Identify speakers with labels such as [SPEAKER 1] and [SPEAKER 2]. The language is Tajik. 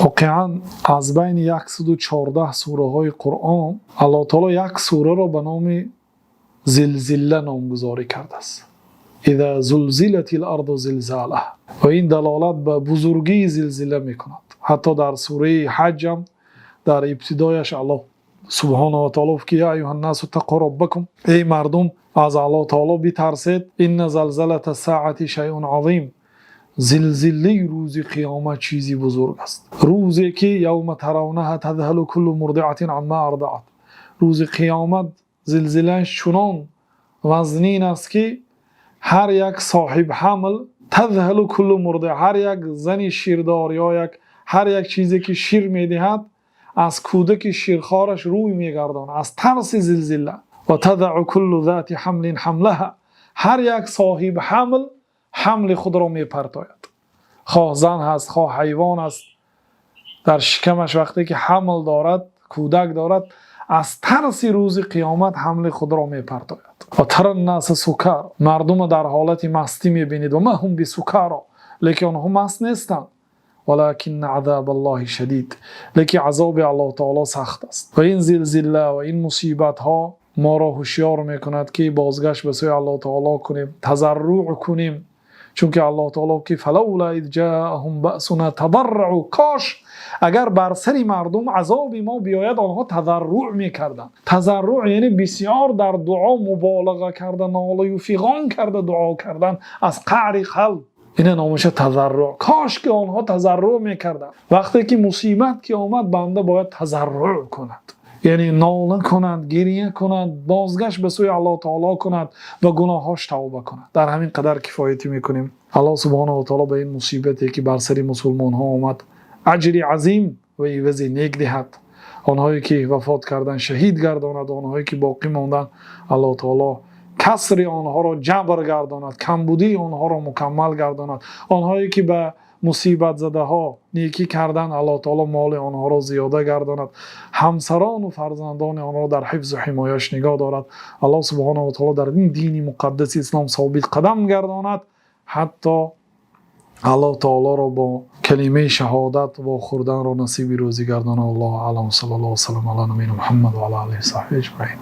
[SPEAKER 1] Воқеан, аз байни 114 сураҳои Қуръон Аллоҳ таоло як сураро ба номи Зилзила номгузорӣ кардааст. إذا زلزلت الأرض زلزالها. Ва ин далолат ба бузургии зилзила мекунад. Ҳатто дар сураи Ҳаҷам дар ибтидояш Аллоҳ سبحانه وتعالى гуфт ки: يا أيها الناس اتقوا ربكم, эй мардум, аз Аллоҳ таоло битарсед. إن زلزلة الساعة شيء عظيم, зилзилаи рӯзи қиёмат чизи бузург аст. Рӯзе ки يوم ترونها تذهل كل مرضعة عما أرضعت. Рӯзи қиёмат зилзилааш чунон вазнин аст, ки ҳар як соҳиб ҳамл, تذهل كل مرضعة, ҳар як зани ширдор ё як ҳар як чизе ки шир медиҳад, аз кӯдаки ширхораш рӯй мегардонад аз тарси зилзила. وتضع كل ذات حمل حملها, ҳар як соҳиби ҳамл ҳамли худро мепартояд, хоҳ зан ҳаст, хоҳ ҳайвон аст, дар шикамаш вақте ки ҳамл дорад, кӯдак дорад, аз тарси рӯзи қиёмат ҳамли худро мепартояд. وترى الناس سكارى, мардума дар ҳолати мастӣ мебинед. وما هم بسكارى, лекин онҳо маст нестанд. ولكن عذاب الله شديد, лекин азоби Аллоҳ таоло сахт аст. Ва ин зилзила ва ин мусибатҳо моро ҳушёр мекунад, ки бозгашт ба сӯи Аллоҳ таоло кунем, тазарруъ кунем, чунки Аллоҳ таоло ки: فلولا إذ جاءهم بأسنا تضرعوا. Кош агар бар сари мардум азоби мо биёяд, онҳо тазарруъ мекарданд. Тазарруъ яъне бисёр дар дуо муболиға карда, нолаю фиғон карда дуо кардан аз қаъри қалб, ина номаша тазарруъ. Кош ки онҳо тазарруъ мекарданд. Вақте ки мусибат ки омад, банда бояд тазарруъ кунад, яъне нола кунад, гирия кунад, бозгашт ба сӯи Аллоҳ таоло кунад ва гуноҳҳош тавба кунад. Дар ҳамин қадар кифоятӣ мекунем. Аллоҳ سبحانه وتعالى ба ин мусибате ки бар сари мусулмонҳо омад, аҷри азим ва ивази нек диҳад. Онҳое ки вафот карданд, шаҳид гардонад. Онҳое ки боқӣ монданд, Аллоҳ таоло касри онҳоро ҷабр гардонад, камбудии онҳоро мукаммал гардонад. Онҳое ки ба мусибатзадаҳо некӣ кардан, Аллоҳ таоло моли онҳоро зиёда гардонад, ҳамсарону фарзандони онҳоро дар ҳифзу ҳимояш нигоҳ дорад. Аллоҳ سبحانه وتعالى дар ин дини муқаддаси ислом собитқадам гардонад, ҳатто Аллоҳ таолоро бо калимаи шаҳодат вохӯрданро насиби рӯзӣ гардонад. الله أعلم. صلى الله وسلم على نبينا محمد وعلى آله وصحبه أجمعين.